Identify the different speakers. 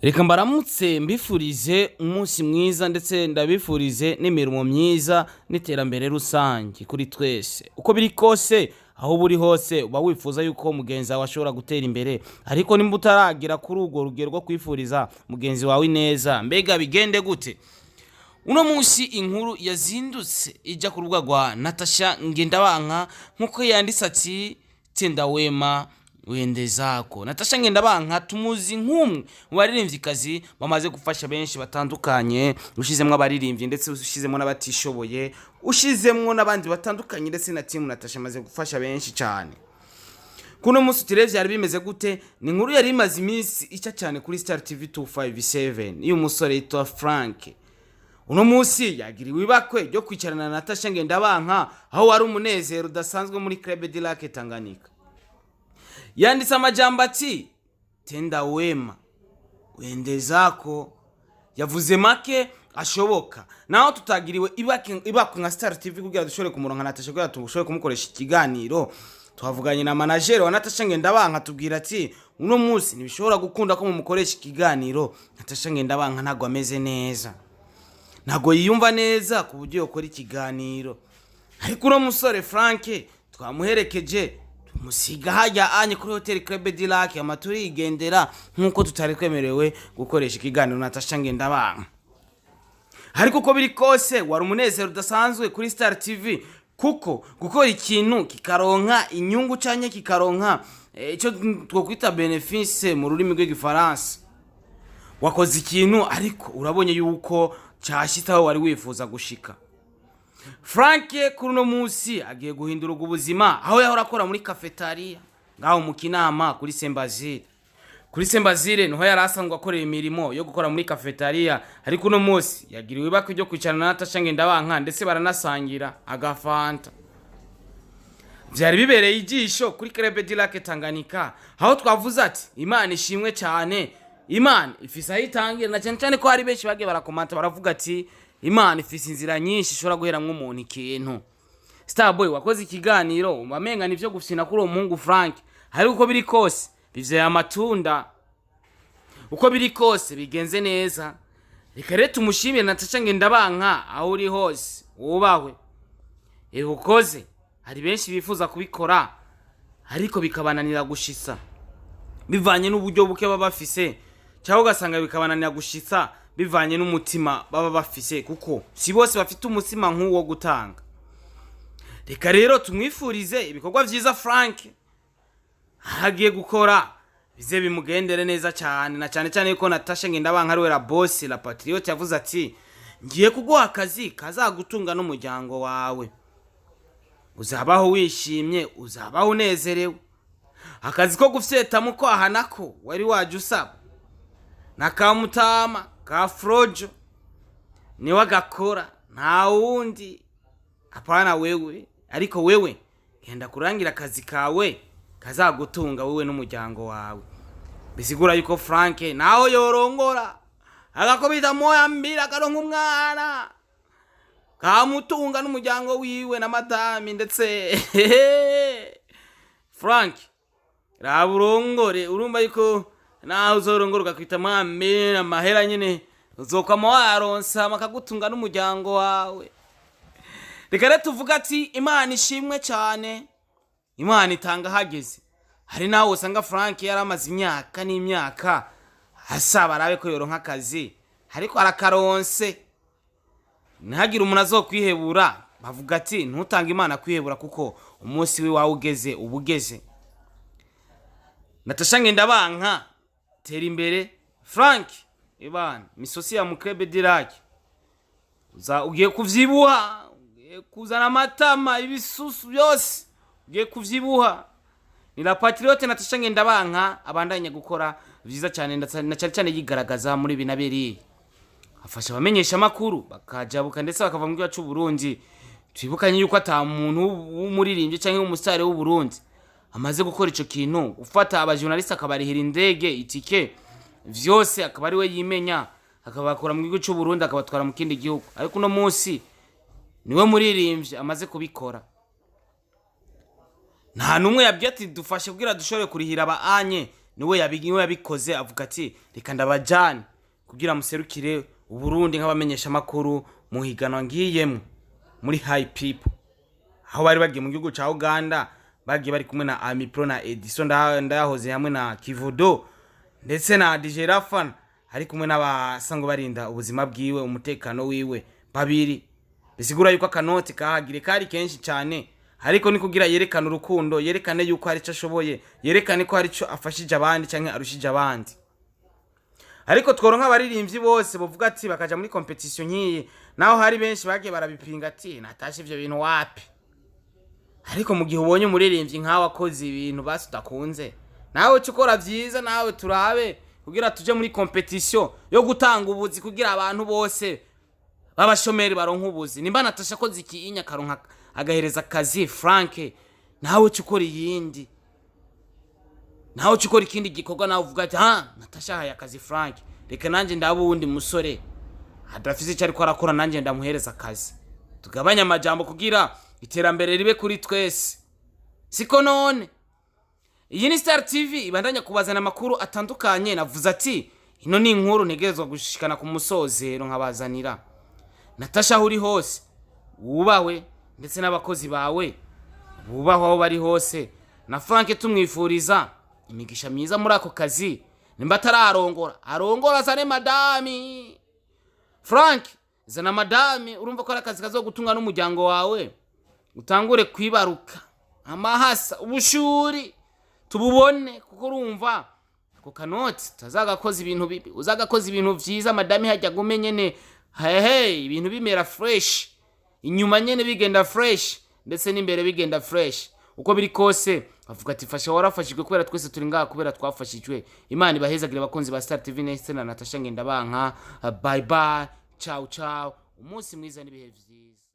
Speaker 1: Reka mbaramutse, mbifurize umunsi mwiza, ndetse ndabifurize n'imirimo myiza n'iterambere rusange kuri twese. Uko biri kose, aho uba uri hose, uba wifuza yuko mugenzi wawe ashobora gutera imbere. Ariko nimba utaragera kuri urwo rugero rwo kwifuriza mugenzi wawe neza, mbega bigende gute? Uno munsi inkuru yazindutse ijya ku rubuga rwa Natasha Ngendabanka, nk'uko yanditse ati: "Tenda wema wende zako." Natasha Ngendabanka tumuzi nk'umwe mu baririmvyikazi bamaze gufasha benshi batandukanye, ushizemwo abaririmbyi, ndetse ushizemwo n'abatishoboye, ushizemwo n'abandi batandukanye, ndetse na team Natasha amaze gufasha benshi cyane. Kuno munsi utirevye vyari bimeze gute? Ni inkuru yari imaze iminsi ica cyane kuri Star TV 257 y'umusore yitwa Frank. Uno munsi yagiriwe ibakwe ryo kwicarana na Natasha Ngendabanka, aho wari umunezero udasanzwe muri Club du Lac Tanganyika. Yanditse amajambo ati: "Tenda wema wende zako." Yavuze make ashoboka. Naho tutagiriwe ibakwe nka Star TV kugira dushobore kumuronka Natasha, kugira dushobore kumukoresha ikiganiro, twavuganye na manager wa Natasha Ngendabanka, tubwira ati: "Uno munsi ntibishobora gukunda ko mumukoresha ikiganiro. Natasha Ngendabanka ntabwo ameze neza, ntabwo yiyumva neza ku buryo yokora ikiganiro." Ariko uno musore Frank twamuherekeje, tumusiga hajya anye kuri Hotel Club du Lac, ama turigendera, nk'uko tutari twemerewe gukoresha ikiganiro Natasha Ngendabanka. Ariko uko biri kose, wari umunezero udasanzwe kuri Star TV, kuko gukora ikintu kikaronka inyungu canke kikaronka icyo twokwita bénéfice mu rurimi rw'Igifaransa, wakoze ikintu ariko urabonye yuko cyashyitse aho wari wifuza gushika. Frank kuri uno munsi agiye guhindura ubwo buzima, aho yahora akora muri cafetaria ngaho mu Kinama kuri Sembazire. Kuri Sembazire niho yari asanzwe akorera imirimo yo gukora muri cafetaria, ariko uno munsi yagiriwe ibakwe ryo kwicarana na Natasha Ngendabanka, ndetse baranasangira agafanta. Vyari bibereye ijisho kuri Club du Lac Tanganyika, aho twavuze ati: "Imana ishimwe cyane, Imana ifise aho itangira." Na cyane cyane ko hari benshi bagiye barakomanta, baravuga ati: "Imana ifise inzira nyinshi ishobora guheramwo umuntu ikintu." Starboy wakoze ikiganiro, umamenga nivyo gufyina kuri uwo muhungu Frank, ariko uko biri kose bivyaye amatunda, uko biri kose bigenze neza. Reka rero tumushimire. Natasha Ngendabanka, aho uri hose wubahwe. Ukoze, hari benshi bifuza kubikora ariko bikabananira gushitsa bivanye n'uburyo buke baba bafise, cyangwa ugasanga bikabananira gushitsa bivanye n'umutima baba bafise, kuko si bose bafite umutima nk'uwo gutanga. Reka rero tumwifurize ibikorwa vyiza Frank agiye gukora, bize bimugendere neza cyane, na cyane cyane yuko Natasha Ngendabanka ari we la boss, la patriote, yavuze ati: "Ngiye kuguha akazi kazagutunga n'umuryango wawe, uzabaho wishimye, uzabaho unezerewe. Akazi ko gufyeta mu kwaha nako wari waje usaba na kamutama ka Frojo niwe agakora, nta wundi, apana wewe. Ariko wewe genda kurangira akazi kawe kazagutunga wewe n'umuryango wawe." Bisigura yuko Frank naho yorongora agakubita moya mbiri, akaronka umwana, kamutunga n'umuryango wiwe na madami. Ndetse Frank, raba urongore. Urumva yuko naho uzorongora ugakwita mwame, amahera nyene uzokwama wayaronsa, bakagutunga n'umuryango wawe. Reka rero tuvuga ati: "Imana ishimwe cyane, Imana itanga hageze." Hari naho usanga Frank yari amaze imyaka n'imyaka asaba arabe ko yoronka akazi, ariko arakaronse. Ntihagire umuntu azokwihebura. Bavuga ati: "Ntutange Imana kwihebura," kuko umunsi we wawe ugeze uba ugeze. Natasha Ngendabanka, tera imbere. Frank ibana misosi ya mu Club du Lac, uza ugiye kuvyibuha, ugiye kuzana amatama, ibisusu byose, ugiye kuvyibuha. Ni la patriote Natasha Ngendabanka, abandanya gukora vyiza cyane, na cyane cyane yigaragaza muri binaberiye, afasha abamenyesha amakuru bakajabuka ndetse bakava mu gihugu cy'u Burundi. Twibukanye yuko ata muntu w'umuririmbyi cyangwa w'umusitari w'u Burundi amaze gukora ico kintu, gufata abajournaliste akabarihira indege, itike, vyose, akaba ari we yimenya, akabakura mu gihugu cy'u Burundi akabatwara mu kindi gihugu. Ariko uno munsi niwe muririmbyi amaze kubikora. Nta n'umwe yabwiye ati: "Dufashe kugira dushobore kurihira aba anye." Niwe yabikoze, avuga ati reka ndabajane kugira muserukire Uburundi nk'abamenyesha makuru mu higanwa ngiyemwo muri HiPipo. Aho bari bagiye mu gihugu ca Uganda, bagiye bari kumwe na Amipro na Edison Ndayahoze hamwe na Kivodo ndetse na DJ Rafan, ari kumwe n'abasanzwe barinda ubuzima bwiwe, umutekano wiwe babiri. Bisigura yuko akanoti kahagire kari kenshi cyane, ariko ni kugira yerekane urukundo, yerekane yuko hari icyo ashoboye, yerekane ko hari icyo afashije abandi canke arushije abandi. Ariko tworonka abaririmbyi bose bavuga ati bakaja muri competition nk'iyi, naho hari benshi bagiye barabipinga ati Natasha ivyo bintu wapi. Ariko mu gihe ubonye umuririmbyi nkawe akoze ibintu basi udakunze, nawe uca ukora vyiza, nawe turabe kugira tuje muri competition yo gutanga ubuzi, kugira abantu bose b'abashomeri baronka ubuzi. Nimba Natasha akoze ikiinya akaronka agahereza akazi Frank, nawe uca ukora iyindi, nawe uca ukora ikindi gikorwa, nawe uvuga ati ha, Natasha ahaye akazi Frank, reka nanjye ndaba uwundi musore adafise icyo ariko arakora, nanjye ndamuhereza akazi. Tugabanye amajambo kugira iterambere ribe kuri twese, siko? None iyi ni Star TV ibandanya kubazana amakuru atandukanye. Navuze ati ino ni inkuru ntegerezwa gushikana ku musozero, nkabazanira. Natasha, aho uri hose wubahwe, ndetse n'abakozi bawe bubahwe aho bari hose, na Frank tumwifuriza imigisha myiza muri ako kazi. Nimba atararongora, arongora azane madami. Frank, zana madami, urumva ko ari akazi kazogutunga n'umuryango wawe, utangure kwibaruka amahasa, ubushuri tububone, kuko urumva ako kanoti tazagakoza ibintu bibi, uzagakoza ibintu vyiza. Madami hajya gume nyene hehe, ibintu bimera fresh inyuma nyene bigenda fresh, ndetse n'imbere bigenda fresh. Uko biri kose bavuga ati fasha warafashijwe, kubera twese turi ngaha kubera twafashijwe. Imana ibahezagire abakunzi ba Star TV ndetse na Natasha Ngendabanka. Bye bye, ciao ciao, umunsi mwiza n'ibihe vyiza.